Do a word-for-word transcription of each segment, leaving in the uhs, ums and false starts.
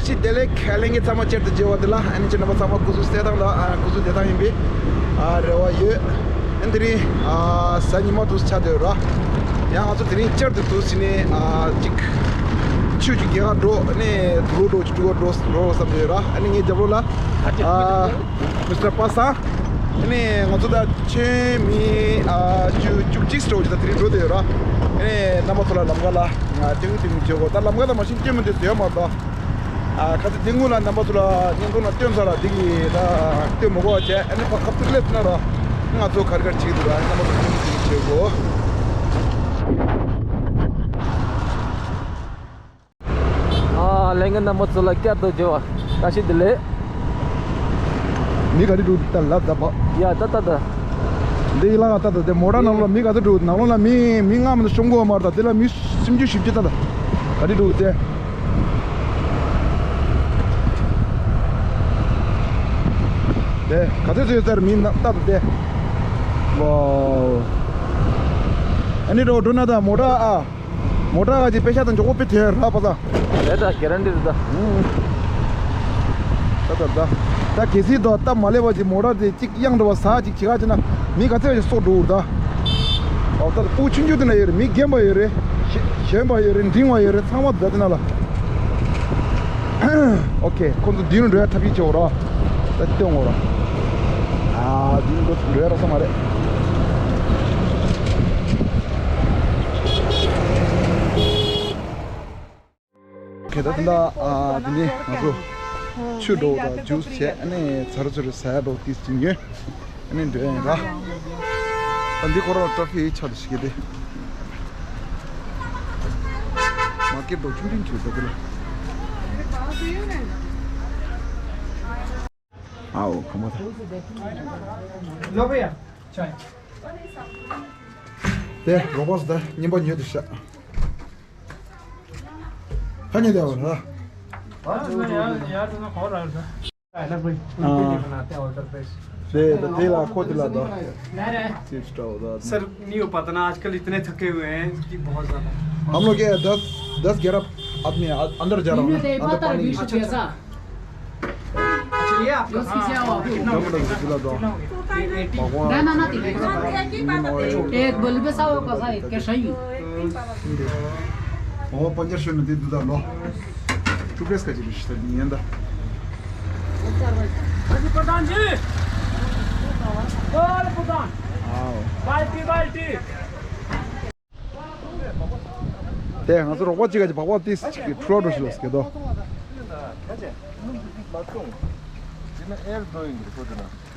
ཞིག་བདེ་ལེགས། ཁས་ལེན་གྱི་ཚང་མ་བསྐྱར་དུ་མཇལ་བ་འདི་ལ་ཨ་ནི་ཁྱེད་རྣམ་པ་ཚང་མ་སྐུ་གཟུགས་གསལ་ཐང་དང་ཨ་སྐུ་གཟུགས་བདེ་ཐང་ཡིན་པའི་ཨ་རེ་བ་ཡོད། ཨ་ནི་དེ་རིང་ཨ་གཟའ་ཉི་མ་དུས་ཆགས་བསྡད་ཡོད་ར། ཡང་ང་ཚོ་དེ་རིང་བསྐྱར་དུ་དུས་ཕྱིན་ནས་ཨ་ཅིག་ཆུ་ཅིག་རྒྱལ་ཁ་འགྲོ་ཨ་ནི་དུ་ལོ་འགྲོ་ཅིག་སྤྲུལ་སྐུ་འགྲོ་འགྲོ་བསམ་བསྡད་ཡོད་ར། ཨ་ནི་ངའི་རྒྱབ་ལོགས་ལ་ཨ་མི་སི་ཊར་པ་སངས། ཨ་ནི་ང་ཚོ་ད་ཁྱོན་མི་ཨ་བཅུ་བཅུ་གཅིག་འགྲོ་ཅིག་ད་དེ་རིང་འགྲོ་བསྡད་ཡོད་ར། ཨ་ནི་རྣམ་པ་ཚོ་ལ་ལམ་ཁ་ལ་ང་སྟོན་གི་སྟོན་གི་བྱེད་དགོས། ད་ལམ་ཁ་ལ་མ་ཤེས་སྐྱོན་མི་འདུག་ཟེར་ཡོད་མ་རེད་ད། ཨ་ཁ་ཚ་དེ་སྔོན་ལ་རྣམ་པ་ཚོ་ལ་བརྙན་ཐུང་ནང་སྟོན་ཚར་ལ་འདི་གི་ད་སྟོན་མི་དགོས་པ་བྱས། ཨ་ནི་ཕར་ཁ་ཐུག་སླེབས་ན་ར་ང་ཚོ་ག་རེ་ག་རེ་བྱེད་ཀྱི་འདུག་ར། རྣམ་པ་ཚོ་སྟོན་གི་སྟོན་གི་བྱེད་དགོས། ཨ་ལས་ངན་རྣམ་པ་ཚོ་ལ་བསྐྱར་དུ་མཇལ་བ་བཀྲ་ཤིས་བདེ་ལེགས། མི་ག་རེ་འདུག་ལྟ་ལབ་ད་བ། ཡ་ད་ད་ད། འདི་ཡི་ལ་ད་ད་དེ་མོ་ཊ་ནང་ལོགས་ལ་མི་ག་ཚོད་འདུག་ནང་ལོགས་ལ་མི་མི་ལྔ་མ་གཏོགས་ཤོང་གི་ཡོད་མ་རེད། ད་དེ་ལ་མི་སུམ་ཅུ་བཞི་བཅུ་ད་ད་ག་རེ་འདུག་དེ། དེ་ག་ཚོད་ཚོད་ཟེར་མི་ན་ད་ད་དེ། ཝའོ། ཨ་ནི་འགྲོ་འགྲོ་ན་ད་མོ་ཊ་ཨ། མོ་ཊ་ག་ཅིག་པེ་ཤ་དང་མགྱོགས་པོ་པེ་ཐེ་ར་པ་ས། རེད་ད་གེ་རན་ཊི་རེད་ད། ད་ད་ད། ད་གལ་སྲིད་དོ་སྟབས་མ་ལེགས་པ་ཅིག་མོ་ཊ་དེ་གཅིག་གཡང་འགྲོ་བ་ཟ་ཅིག་བྱེད་ག་ཅིག་ན་མི་ག་ཚད་ཅིག་སྲོག་འགྲོ་འུར་ད། ཨོ་ད་སྤུ་ཆུང་ཆུང་དེ་ན་ཡོད་རེད། མི་རྒན་པ་ཡོད་རེད། ཞན་པ་ཡོད་རེད། འབྲིང་བ་ཡོད་རེད། ཚང་མ་ད་དེ་ན་ལ། ཨོ་ཁེ། ཁོང་ཚོ་འདི་ནས་འགྲོ་ཡ་འཐབ་ཡིག་བྱེད་འོ་ར། ད་སྟོན་འོ་ར། ཨ་འདི་ནས་འགྲོ་འགྲོ་ཡ་ར་ས་མ་རེད། ཁེ་ད་ད་ཨ་དེ་ནས་ང་ཚོ་ཆུ་འགྲོ་དང་ཇུས་བྱས་ཨ་ནི་ཚར་ཚུར་ཟ་ཡ་འགྲོ་ཏིས་ཅིག་ཉོས། ཨ་ནི་འགྲོ་ཡ་ཡིན་ར། ད་འདི་ཁོ་རང་ཊ་ཕི་ཆགས་འདུག་ཤི་གི་དེ། མར་ཀེ་ཊི་འགྲོ་ཆུང་ཆུང་ཆུ་ཟ་གི་ལ། ཨའོ་ཁ་མ་ཐ། ལོ་བེ་ཡ། ཆའི། དེ་རོགས་པ་སུ་ད་རྔན་པ་ཉོས་འདུག་ཤག་ཁ་ཉོས་དེ་བ་ལ། हाँ, तो मैं यार, यार, तो मैं कॉल रहा था। है ना कोई? हाँ। उनके देखना आते हैं ऑर्डर पे। दे, दे, दे ला, खुद ला दो। नहीं रे। चिप्स डाल दो। सर, नहीं हो पाता ना, आजकल इतने थके हुए हैं कि बहुत ज़्यादा। हम लोग क्या है, दस, दस ग्यारह आदमी आ-, अंदर जा रहा हूँ ना, अंदर पानी। अच्छा, अच्छा। अच्छा, ये आपका? हाँ, हाँ, कितना हो गया? कितना हो गया? ये एटी। ना, ना, ना, तीन। एक बोल बे साहब का सा, क्या सही? ओ, पंजर शून्य दे दूधा लो। टूथपेस्ट का जी रिश्ता नहीं है अंदर। अजी प्रधान जी। बोल प्रधान। आओ। बाल्टी, बाल्टी। དེ་ང་ཚོ་རོགས་པ་གཅིག་ག་ཅིག་སྦག་སྦག་ཏིས་ཅིག་འཕྲོ་འགྲོ་ཞིག་ལ་སྐད་དོ།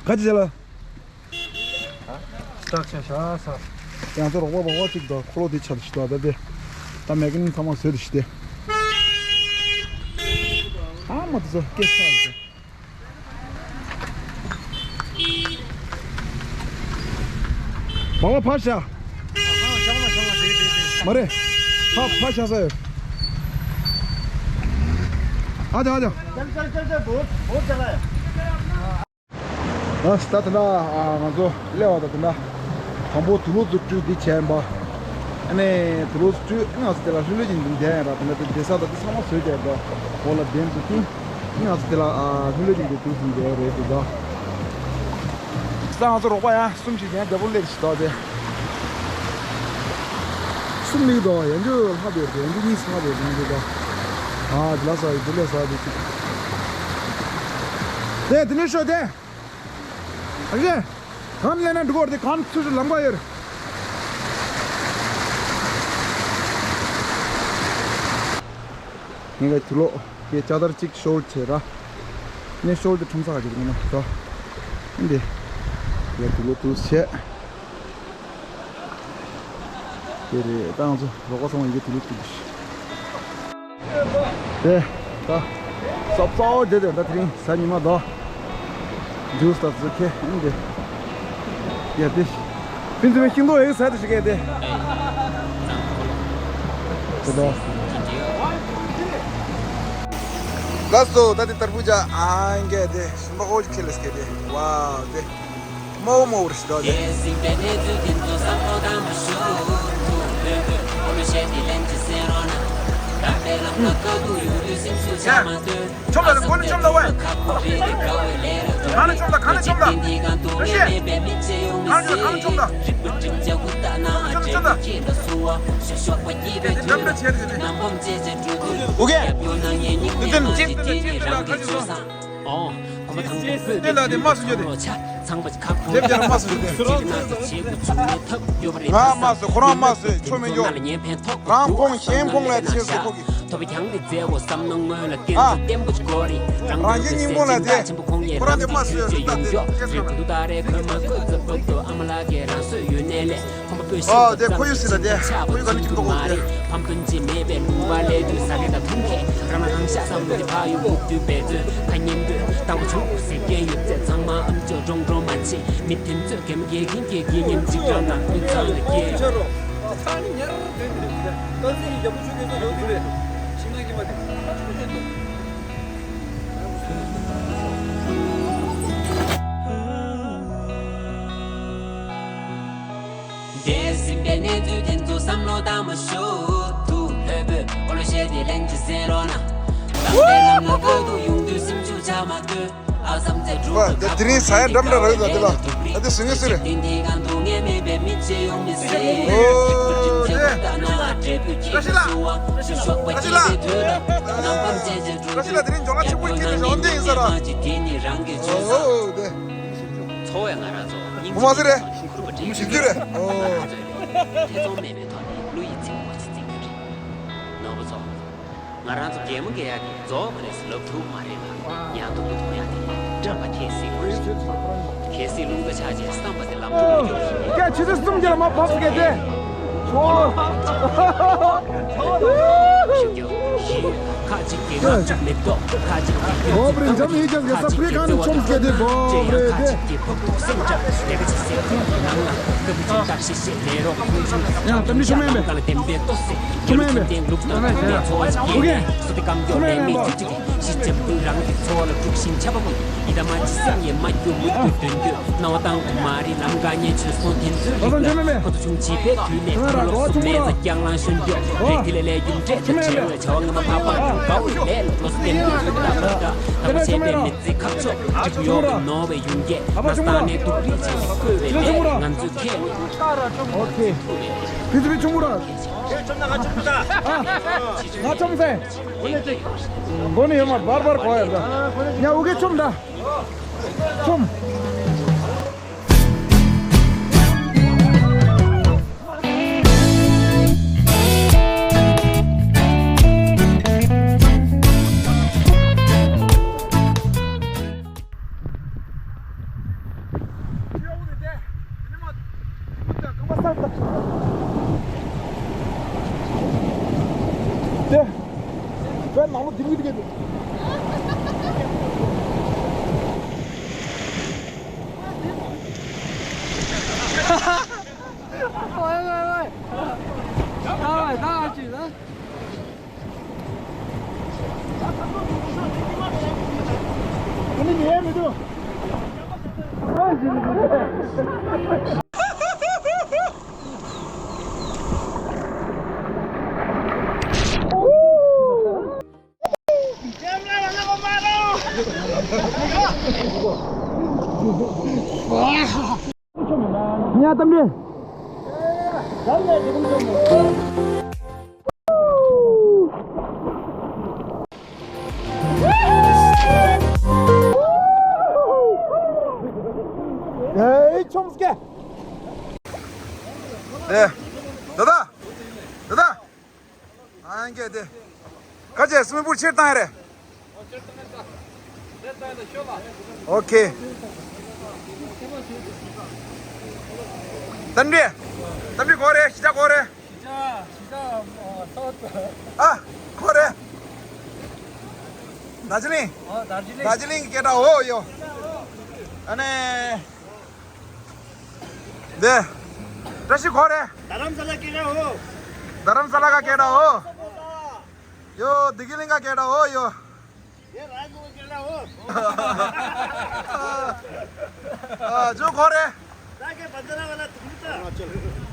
ག་ཅི་བྱས་ལ། སྟག་ཆ་ཤ་ས། ང་ཚོ་རོགས་པ་སྦག་སྦག་གཅིག་དང་འཁོར་ལོ་དེ་ཆ་དུ་ཞིག་དོ། ད་དེ་ད་མེ་ཀ་ནི་ཚང་མ་བཟོས་དུ་ཞིག་དེ། ཨ་མ་དེ་ཚོ་སྐད་ཆ་ཡིན། སྦག་སྦག་ཕར་བཞག་མ་རེད། ཕར་ཕར་བཞག་ས་ཡོད། ཨ་ཅག་ཨ་ཅག་ཨ་ད་ད་ད་ང་ཚོ་སླེབས་པ་ད་ད་དང་པོ་དུག་ལོག་ཚོ་སྤྲུལ་འདི་བྱས་པ། ཨ་ནི་དུག་ལོག་ཚོ་སྤྲུལ་ང་ཚོ་དེ་ལ་ལྷོད་ལྷོད་ཅིག་འདི་འདས་ཡང་ར་ད་ད་བསྡད་ས་ད་དེ་ཚང་མ་བཟོས་བསྡད་འདུག་འོག་ལ་གདན་ཚོ་བཏིང་། ང་ཚོ་དེ་ལ་ཨ་ལྷོད་ལྷོད་ཅིག་འདི་དུས་སུ་འདས་རེད་འདུག་ད། ད་ང་ཚོ་རོགས་པ་ཡང་གསུམ་ཞིག་ཡང་རྒྱལ་པོ་སླེབས་ཤིག་ད་དེ། གསུམ་ལེགས་འདུག་ཡང་འདི་ལྷག་པའི་རེད། འདི་གཉིས་ལྷག་པའི་རེད་འདུག་ད། ཨ་དེ་ལ་ས་ཡི་དེ་ལས་ས་དེ་ཅིག་དེ་དེ་ནས་ཤོད་དེ། ཨ་ཅེ། གང་ལས་ན་འགྲོ་གོ་རེད། གང་ཚུར་ལམ་པ་ཡོད་རེད། ངས་ག་དུག་ལོག་གི་ལྕགས་དར་གཅིག་ཤོར་བྱས་ར། ངས་ཤོར་དེ་ཁྲོམ་ས་ག་ཅིག་ཡིན་ན་ད། འདི། ངས་དུག་ལོག་དུག་བྱས། དེ་རེད། ད་ང་ཚོ་རོགས་པ་ཚང་མ་ཡི་གེ་དུག་ལོག་དུག་དེ། དེ། ད། སོབ་སོབ་དེ་དེ་ད་དེ་རིང་གཟའ་ཉི་མ་དོ། ཇུས་ད་ཚུ་ཁེ་ཨིན་དེ། ཡ་དེ། ཕིན་ཚུ་བའི་ཤིང་ཏོག་ཡོད་ས་དེ་ཞིག་གེ་དེ། དེ་དོ། ལགས་སོ། ད་དེ་ཏར་བུ་ཇ་ཨང་གེ་དེ་ཤིང་པ་ཧོ་ཅིག་ཁེ་ལེས་གེ་དེ། ཝའོ་དེ། མོ་མོ་རེད་ཤི་དོ་དེ། ཁྱོད་ལ་ཁོ་ནི་ཁྱོད་ལ་ཝེ། ག་ནི་ཁྱོད་ལ་ག་ནི་ཁྱོད་ལ། རེ་ཞིག་ག་ནི་ཁྱོད་ལ་ག་ནི་ཁྱོད་ལ། ཁྱོད་ལ་ཁྱོད་ལ། དེ་འདྲ་འདྲ་བྱས་རེད་དེ། ཨོ་ཁེ། དེ་ཚོ་ནི་ཅིག་དེ་ནི་ཅིག་དེ་ལ་ཁ་ཅིག་སོང་། དེ་ལ་དེ་མ་སུ་ཡོད་དེ། དེབ་དེ་ལ་མ་སུ་ཡོད་དེ། ང་མ་སུ་ཁོ་རང་མ་སུ་ཆོ་མེད་འཇོག་རང་ཕོང་གཞན་ཕོང་ལ་ཆེ་སུ་ཁོ་གི། ཨ། རང་གཞན་སྙིང་པོ་ལ་དེ། ཁོ་རང་དེ་མ་སུ་ཡོད་དེ་ལ་དེ་ཁྱེད་སོང་ན། ཨོ་དེ་ཁོ་ཡོད་སྲིད་ལ་དེ་ཁོ་ཡོད་ག་ནི་ཁྱིམ་ཐོག་གོ་དེ། འདས་ཟིན་པའི་གནས་ཚུལ་དེ་ཚོ་བསམ་བློ་བཏང་མ་ཤོག་ཐུགས་ལྷོད་པོས་འོ་ལོ་བཤད་དེ་ལན་གཅིག་གསན་རོགས་གནང་། ལམ་པའི་ལམ་ལ་བཀོད་དུ་ཡོང་དུས་སེམས་ཤུགས་ཆག་མ་སྡོད། ཨ་བསམ་ཚེ་སྒྲུབ་པ་དེ་དེ་རིང་ས་ཡ་འགྲམ་འདྲ་རག་ཡོད་ལ་དེ་ལ་ཨ་དེ་སུ་ངེས་སུ་རེད། དེ་འདི་གང་དུ་ངས་མེད་པའི་མི་ཆེ་ཡོང་མི་སྲིད། ཨོ་དེ། བཀྲ་ཤིས་ལགས། བཀྲ་ཤིས་ལགས། བཀྲ་ཤིས་ལགས་དེ་རིང་འཇོག་ན་ཆུ་བུར་སྐྱིད་དེ་ཞོགས་འདི་ཡིན་ས་ར། ཨོ་དེ། ཚོ་བས་ང་རང་ཚོ་སྙིང་རྗེ་མ་ཟེར་རེད། ཞིབ་རྒྱུ་རེད། ཨོ། ང་རང་ཚོས་ཐེ་ཚོམ་མེད་པའི་ཐོག་ནས་བློ་ཡིད་ཚིམ་པོ་ཅིག་འཛིན་རྒྱུ་རེད། ནོར་བུ་ཚོ། ང་རང་ཚོ་གད་མོ་བགད་ཡག་གི་རྫོགས་མ་རེད་ཟེར་ལབ་ཐུབ་མ་རེད་ལ། ཡང་སྡུག་པོ་མཐོང་ཡག་དེ་སྐྲག་པ་གལ་སྲིད་ལོངས་ཤིག་གལ་སྲིད་རླུང་རྟ་ཆགས་རྗེས་བསམ་པ་དེ་ལམ་འགྲོ་མི་འགྱུར་ཞིག་སྐད་ཆུ་ཚོད་གསུམ་གྱི་ལ་མ་བབས་སུ་གལ་ཏེ། ཁ་ཅིག་གིས་ང་ཅིག་མེ་ཏོག་ཁ་ཅིག་གིས་ཡོད་ཀོབ་རིན་ཇམ་ཧི་ཇམ་གི་ས་པི་ཁ་ནི་ཆོམ་སྐད་དེ་གོ་རེད་དེ། ཁ་ཅིག་གིས་ཕོ་ཏོག་སེམས་ཀྱང་ལྟེ་བ་ཅིག་སེམས་ཁོང་གི་ནང་ལ་ལྟ་བུ་ཅིག་བརྟག་ཤེས་ཤེས་མེད་རོགས་ཁོང་ཆུང་ཡང་དམ་ནི་ཆོ་མེན་པས། ལ་བདེན་པའི་ལྟོ་ཟེར་ཆོ་མེན་པས། ལུག་དང་ཐུག་ནས་འཚོ་བ་ཅིག་ཨོ་ཁེ། སུ་དེ་སྐམ་ཀྱོག་ལས་མེད་ཅིག་ཅིག་གིས་ཤི་ཅམ་དུ་རང་གི་འཚོ་བ་ལ་དཀྲུག་ཤིང་ཆ་པ་ཀུན་ཡི་དམ་ཅི་སེམས་ཡེ་མ་རྒྱུ་མུ་མཐུད་དོན་རྒྱུ། སྣང་བ་དང་དུ་མ་རི་ལམ་ག་ཉེ་ཆོས་སོང་དེ་ཚོའི་རིགས་ལ་ཁོ་ཚོ་ཆུང་བྱིས་པའི་དུས་ནས་ཁོ་ལོག་སུ་མེད་ཚ་རྒྱང་ལང་ཤོན་རྒྱོ་རེ་དེ་ལས་ལས་རྒྱུ་འབྲས་དང་བྲལ་བའི་བྱ་བ་ངོ་མ་ཕ་པ་དང་དགའ་བའི་ལས་ལ་ལོ་སུ་བསྟན་དུས་ལ་ལ་ད་ད་བ་བྱས་པའི་མི་ཚེ་ཁག་ཆོག་ཅིག་ཡོང་བའི་ནོར་བའི་ཡུན་སྐྱེད་ན་ས་ནས་སྡུག་རིགས་ཆེ་བ་བཀོད་པའི་ལས་ང་ཚོས་ཁས་ཨོ་ཁེ། ཕི་ཚི་ཕི་ཆུང་མོ་ར། ང་ཆོམ་སེ། མགོ་ནས་ཡོད་མ་བར་བར་གོ་ཡ་ད། ཉ་འུ་གེ་ཆོམ་ད། ཆོམ། དེ། བོད་ནང་ལོ་འདི་མི་འདུག་གས། ཨ་ཝའི་ད་ཨ་ཅི་ལ། ཨ་ནི་ཉལ་མི་འདུག་ཉ་གཏམ་རེད། ཨེ་ཆོམ་སྐད། ཨེ། ད་ད། ད་ད། ཨང་ཀེ་དེ། ཁ་ཆེ་སུ་མི་པུར་ཕྱིར་བཏང་ཡ་རེད། ཨོ་ཁེ། ཏན་ཏན། ཏན་ཏན་གོ་རེད། ཤི་ཆ་གོ་རེད། ཨ། གོ་རེད། དར་ཇི་ལིང་། དར་ཇི་ལིང་གི་སྐད་གྲགས་འོ་ཡོ། ཨ་ནེ། འདི། བཀྲ་ཤིས་གོ་རེད། རྡ་རམ་ས་ལ་སྐད་གྲགས་འོ། རྡ་རམ་ས་ལ་ག་སྐད་གྲགས་འོ། ཡོ་བདེ་སྐྱིད་གླིང་ག་སྐད་གྲགས་འོ་ཡོ། ཡེ་ར་གོ་སྐད་གྲགས་འོ། ཨ་ཇོ་གོ་རེད། ད་གེ་བན་ད་ར་བ་ལ་དུང་ད།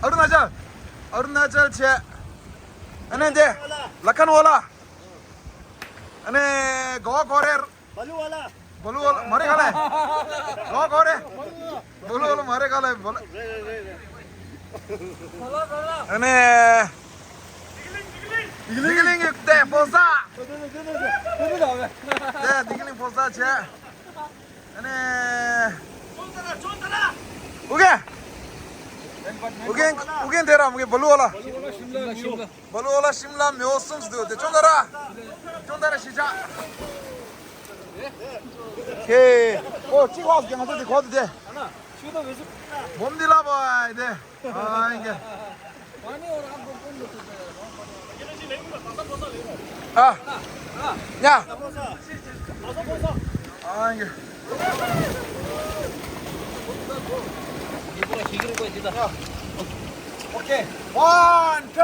ཨ་རུ་ན་ཅལ། ཨ་རུ་ན་ཅལ་ཆེ། ཨ་ནེ་འདི། ལ་ཁན་འོ་ལ། ཨ་ནི་གོ་གོ་རེ། བ་ལུ་བ་ལ། བ་ལུ་བ་ལ་མ་རེད་ག་ལེ། གོ་གོ་རེ། བ་ལུ་བ་ལ་མ་རེད་ག་ལེ། བ་ལུ། རེད་རེད་རེད། ཨ་ནི། དིག་ལིང་གི་ཏེ་ཕོ་ས། ཏེ་དིག་ལིང་ཕོ་ས་བྱས། ཨ་ནི། ཨུ་རྒྱན། ཨུ་རྒྱན། ཨུ་རྒྱན་དེ་ར་མུ་གེ་བ་ལུ་བ་ལ། བ་ལུ་བ་ལ་ཤིམ་ལ་མེའོ་གསུམ་ཟེར་དུ་དེ་ཅོང་ཏ་ར། ཅོང་ཏ་ར་ཤི་ཆ། ཁེ། ཨོ་གཅིག་ལྷག་ཟེར་ང་ཚོ་དེ་གོ་དེ་དེ། བོམ་འདི་ལ་བ་ཨེ་དེ། ཨ་ཡིན་གེ། ཨ། ཉ། ཨ་ཡིན་གེ། Okay. One, two.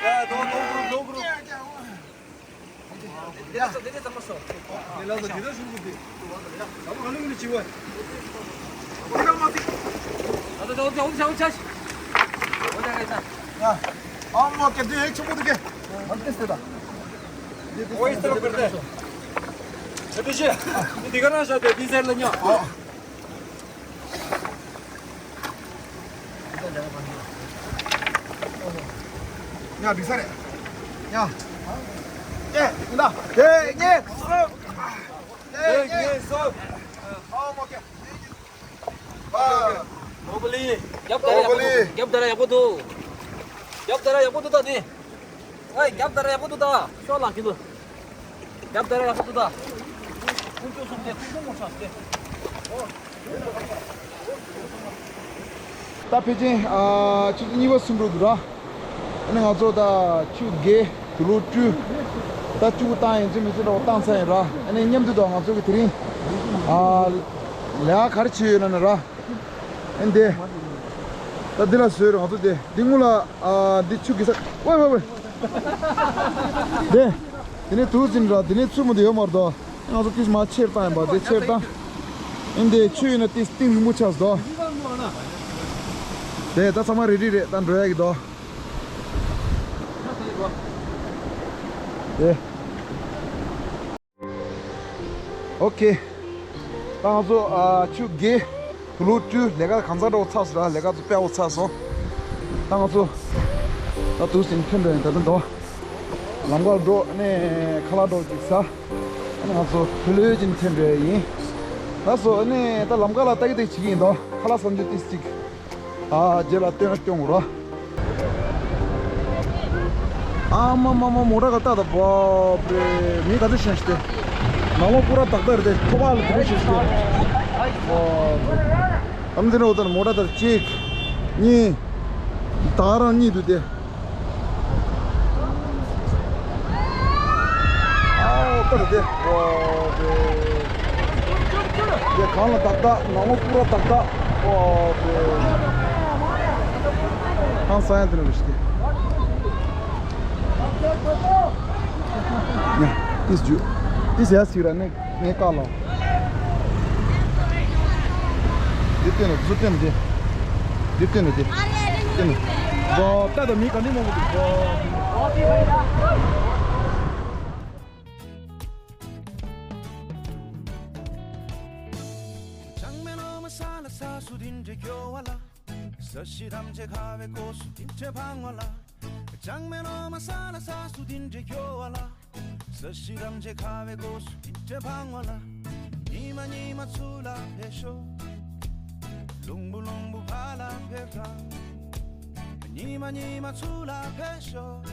Yeah, don't, don't group, don't group. ཡ། འགྲིག་ས་རེད། ཡ། ཨེ། ཡིན་ད། དེ་ངས་སོ། དེ་ངས་སོ། ཨོ་མོ་ཀེ། ཨོ་པ་ལི། རྒྱབ་དར་ཡག་པོ་འདུག་རྒྱབ་དར་ཡག་པོ་འདུག་རྒྱབ་དར་ཡག་པོ་འདུག་ད་དེ། ཨེ། རྒྱབ་དར་ཡག་པོ་འདུག་ད། ཤོག་ལ་ཁྱི་འདུག་རྒྱབ་དར་ཡག་པོ་འདུག་ད། ཁུང་ཁྱོད་སོང་སྟེ་ཁུང་ཁྱོད་ངོ་ཆགས་སྟེ། ད་ཕལ་ཆེར་ཨ་ཆུ་ཚོད་གཉིས་པ་ཟིན་འགྲོ་འདུག་ར། ཨ་ནི་ང་ཚོ་ད་ཆུ་རྒལ་དུ་ལོ་བཅུ། ད་བཅུ་བཏང་ཡིན་ཚོད་མི་ཚོད་འདྲ་བོ་བཏང་ཚར་ཡིན་ར། ཨ་ནི་མཉམ་དུ་ད་ང་ཚོ་གི་དེ་རིང་ཨ་ལས་ཀ་ག་རེ་བྱས་ཡོད་ན་ན་ར། ཨ་ནི་དེ། ད་འདི་ལ་བཟོས་ར་ང་ཚོ་དེ་འདི་སྔོན་ལ་ཨ་འདི་ཆུ་གི་ས་ཝེ་ཝེ་ཝེ། དེ། དེ་ནས་དུག་ཟིན་ར་དེ་ནས་ཚུད་མི་འདུག་ཡོད་མ་རེད་དོ། ང་ཚོ་ཏིས་མ་ཆེར་བཏང་ཡིན་པ་དེ་ཆེར་བཏང་། ཨིན་དེ་ཆུ་ཡིན་ན་ཏིས་གཏིང་རིང་མོ་ཆགས་སོ། དེ་ད་ཚང་མ་རེ་ཌི་རེད། ད་འགྲོ་ཡ་གི་དོ། དེ། ཨོ་ཁེ། ད་ང་ཚོ་ཨ་ཆུ་རྒལ་དུ་ལོ་བཅུ་ལས་ཀ་གང་ཚ་འགྲོ་ཚར་སོང་ར། ལས་ཀ་ཚོ་དཔེ་འོ་ཚར་སོང་། ད་ང་ཚོ་ད་དུག་སེམས་ཐོན་འགྲོ་ཡིན་ད་ད་འདོ། ལམ་ཁར་འགྲོ་ནས་ཁ་ལག་འགྲོ་ཅིག་ཟ། ཨ་ནི་ང་ཚོ་ཕུ་ལོས་ཅིག་འཐེན་འགྲོ་ཡ་ཡིན། ད་སོ་ཨ་ནི་ད་ལམ་ཁ་ལ་ལྟ་གི་ལྟ་གི་བྱེད་ཀྱི་ཡིན་དོ། ཁ་ལག་ཟ་རྒྱུ་ཏིས་ཅིག་ཨ་རྗེས་ལ་སྟོན་སྐྱོང་རོ། ཨ་མ་མ་མ་མོ་ཊ་ག་ལྟ་ད་བོ་པྲེ་མི་ག་ཚོད་ཤན་ཤི་ཏེ། ནང་ལོགས་པུ་ར་ཏག་ཏག་རེད་དེ་ཁོ་པ་ལ་དེ་ཤན་ཤི་ཏེ། ཨམ་དེ་ནས་འོ་ད་མོ་ཊ་ད་གཅིག་གཉིས། ད་རང་གཉིས་འདུག་སྟེ། ཨའོ་ད་རེད་དེ། ཨོ་དེ། དེ་གང་ལ་ཏག་ཏག་ནང་ལོགས་པུ་ར་ཏག་ཏག་ཨོ་དེ། གང་ས་ཡང་དེ་ནས་རེད་ཤི་སྟེ། ཡ། ཏིས་ཇུ། ཏིས་ཡ་སི་ར་ནེ། ངའི་ཀ་ལ། འདི་བསྟན་ནས་འདི་ཚོ་བསྟན་ནས་འདི། འདི་བསྟན་ནས་འདི། བསྟན་ནས། ཝ་ད་ད་མི་ག་ནི་མང་པོ་འདུག་ཝ། ཅང་མེ་ལོ་མ་ས་ལ་ས་སུ་དིན་ཏྲེ་ཁྱོ་བ་ལ། ས་ཤི་དམ་ཆེ་ཁ་བའི་གོ་སུ་དིན་ཏྲེ་ཕང་བ་ལ། ཅང་མེ་ལོ་མ་ས་ལ་ས་སུ་དིན་ཏྲེ་ཁྱོ་བ་ལ། ས་ཤི་རམ་ཆེ་ཁ་བའི་གོ་སུ་དིན་ཏྲེ་ཕང་བ་ལ། ཉི་མ་ཉི་མ་ཚུར་ལ་ཕེབས་ཤོག་རླུང་བུ་རླུང་བུ་ཕར་ལ་ཕེབས་དང་། ཉི་མ་ཉི་མ་ཚུར་ལ་ཕེབས་ཤོག་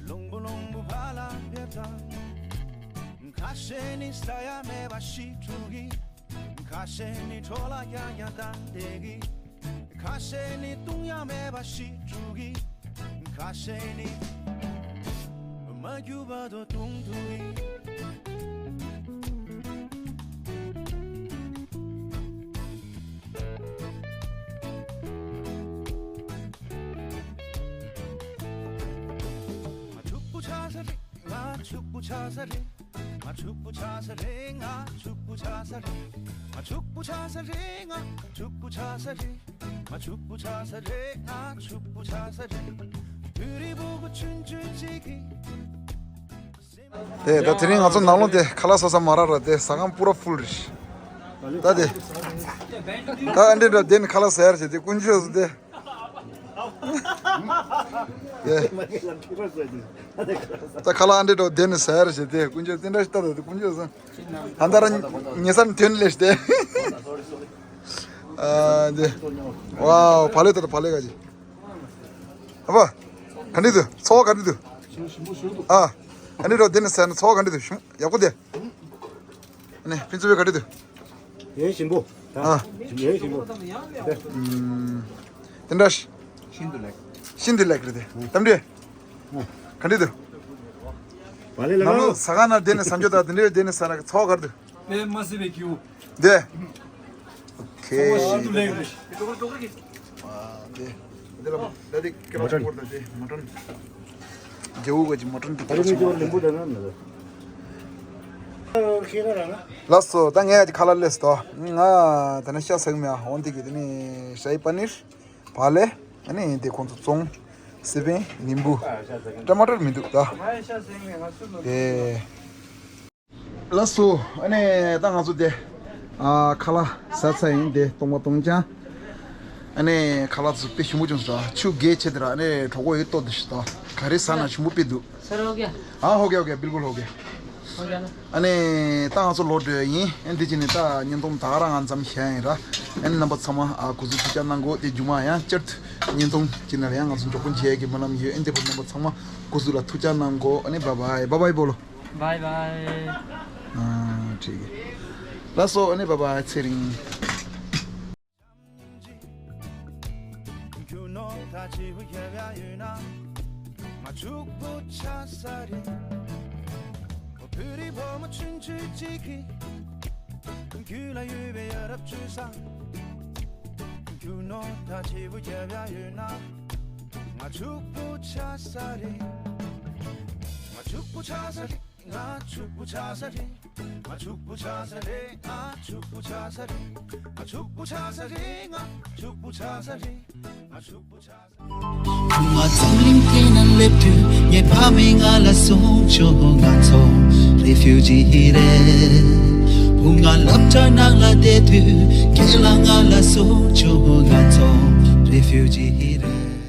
རླུང་བུ་རླུང་བུ་ཕར་ལ་ཕེབས་དང་། ཁ་ཤས་ནི་ས་ཡ་མེད་པ་ཤི་འགྲོ་གི། ཁ་ཤས་ནི་འཕྲོ་ལ་ཡང་ཡང་བཏང་བསྡད་གི། ཁ་ཤས་ནི་བཏུང་ཡ་མེད་པ་ཤི་འགྲོ་གི། ཁ་ཤས་ནི་མ་གྱུར་བར་དུ་བཏུང་འགྲོ་གི། ང་ཕྱུག་པོ་ཆགས་ས་རེད། ང་ཕྱུག་པོ་ཆགས་ས་རེད། ང་ཕྱུག་པོ་ཆགས་ས་རེད། ང་ཕྱུག་པོ་ཆགས་ས་རེད། ང་ཕྱུག་པོ་ཆགས་ས་རེད། ང་ཕྱུག་པོ་ཆགས་ས་རེད། ང་ཕྱུག་པོ་ཆགས་ས་རེད། ང་ཕྱུག་པོ་ཆགས་ས་རེད། དུས་རིང་པོ་གོ་ཆུན་ཆུན་གཅིག་གིས། དེ་ད་དེ་རིང་ང་ཚོ་ནང་ལོགས་དེ་ཁ་ལག་ཟ་ས་མ་རག་ར། དེ་ཟ་ཁང་པུ་ར་ཕུལ་རེད། ད་དེ་ད་ཨ་འདྲེ་འདྲ་དེ་ནི་ཁ་ལག་ཟ་ཡར་བྱེད་དེ་དཀོན་མཆོག་ཟེར་དེ། དེ་ད་ཁ་ལག་ཨ་འདྲེ་འདྲ་དེ་ནི་ཟ་ཡར་བྱེད་དེ་དཀོན་མཆོག་དེ་འདྲ་ཞིག་ལྟ་ད་དེ་དཀོན་མཆོག་ཟེར། ད་ད་ར་ཉེ་སར་དོན་ལས་ཏེ། ཨ་འདི། ཝའོ། བག་ལེབ་ད་ད་བག་ལེབ་ག་ཅི། ཨ་ཕ། ག་འདྲ་འདུག་ཚོར་བ་ག་འདྲ་འདུག་ཨ། ཨ་ནི་རོ་དེ་ནི་ཟ་ན་ཚོར་བ་ག་འདྲ་འདུག་ཞིམ་ཡག་པོ་དེ། ཨ་ནི་ཕུན་ཚོགས་ག་འདྲ་འདུག་ཡང་ཞིམ་པོ། ཨ། ཡང་ཞིམ་པོ། དེ་འདྲ་ཞིག་ཤིན་ཏུ་ལེགས་རེད་དེ། གཏམ་འདྲ། ག་འདྲ་འདུག་བག་ལེབ་ལ་ནང་ལོ་ཟ་ཁང་ན་དེ་ནི་ཟ་འཇོག་དང་དེ་འདྲ་དེ་ནི་ཟ་ན་ཚོར་བ་ག་འདྲ་འདུག་དེ་མ་སྲིད་པའི་སྐྱིད་པོ། དེ། ཨོ་ཁེ། ཚོར་བ་ཤིན་ཏུ་ལེགས་རེད། ཨ་དེ། དེ་ལ་ད་དེ་ཀེ་བ་མ་ཊན་སྐོར་དང་དེ་མ་ཊན། རྒྱལ་པོ་ག་ཅི་མ་ཊན་དེ་ད་རིང་ཀེ་བ་ལེན་པོ་ད་ན་ན་ད། ལགས་སོ། ད་ངས་ཀྱི་ཁ་ལག་ལས་སོ། ང་ད་ནི་ཤ་ཟ་གི་མེད། འོན་ཏེ་གི་དེ་ནི་ཤ་ཧི་པ་ནིར། བག་ལེབ། ཨ་ནི་དེ་ཁོང་ཚོ་བཙོང་། སི་པན། ནིམ་བུ། ཊ་མ་ཊར་མི་འདུག་ད། དེ། ལགས་སོ། ཨ་ནི་ད་ང་ཚོ་དེ། ཨ་ཁ་ལག་ཟ་ཚར་ཡིན་དེ་སྟོང་པ་སྟོང་རྐྱང་། ཨ་ནི་ཁ་ལག་ཚོ་དཔེ་ཞིམ་པོ་བྱུང་སོང་། ཆུ་རྒྱས་བྱས་དེ་ར་ཨ་ནི་གྲོགས་པོ་ཡོད་ལྟོ་དེ་ཞིག་ད། ག་རེ་ཟ་ན་ཞིམ་པོ་དཔེ་འདུག हाँ, हो गया, हो गया, बिल्कुल हो गया। ཨ་ནི་ད་ང་ཚོ་ལོག་འགྲོ་ཡ་ཡིན། ཨ་ནི་དེ་ཅི་ནི་ད་བརྙན་ཐུང་ད་ག་རང་ང་མཚམས་བཞག་ཡིན་ར། ཨ་ནི་རྣམ་པ་ཚང་མ་ཨ་གུས་བསུ་ཐུགས་ཅག་གནང་གོ་དེ་རྒྱུ་མ་ཡང་བསྐྱར་དུ་བརྙན་ཐུང་ཅི་ནས་ཡང་ང་ཚོ་འཇོག་པོ་མཇལ་གྱི་སྨོན་ལམ་ཡོད། ཨ་ནི་དེ་བར་རྣམ་པ་ཚང་མ་གུས་བསུ་ལ་ཐུགས་ཅག་གནང་གོ་ཨ་ནི་བཱའི་བཱའི། བཱའི་བཱའི་བོ་ལོ། བཱའི་བཱའི། ཨ་ཁྲིག་གི། ལགས་སོ། ཨ་ནི་བཱའི་བཱའི། ཚེ་རིང་། རྒྱུ་ནོར་ད་ཆེ་བོ་ཡབ་ཡ་ཡོད་ན། ང་ཕྱུག་པོ་ཆགས་ས་རེད། བོད་རིགས་བུ་མོ་ཆུང་ཆུང་གཅིག་གིས། རྒྱུད་ལ་ཡོད་པའི་ཡ་རབས་སྤྱོད་བཟང་། རྒྱུ་ནོར་ད་ཆེ་བོ་ཡབ་ཡ་ཡོད་ན། ང་ཕྱུག་པོ་ཆགས་ས་རེད། ང་ཕྱུག་པོ་ཆགས་ས་རེད། ང་ཕྱུག་པོ་ཆགས་ས་རེད། ང་ཕྱུག་པོ་ཆགས་ས་རེད། ང་ཕྱུག་པོ་ཆགས་ས་རེད། ང་ཕྱུག་པོ་ཆགས་ས་རེད། ང་ཕྱུག་པོ་ཆགས་ས་རེད། ང་ཕྱུག་པོ་ཆགས་ས་རེད། བུ་ང་འཛམ་གླིང་སྟེང་ན་སླེབས་དུས་ངའི་ཕ་མས་ང་ལ་གསུངས་བྱུང་། ང་ཚོ་རེ་ཕིའུ་ཇི་རེད། བུ་ང་སློབ་གྲྭ་ནང་ལ་བསྡད་དུས་ཁྱེད་ལ་ང་ལ་གསུངས་བྱུང་། ང་ཚོ་རེ་ཕིའུ་ཇི།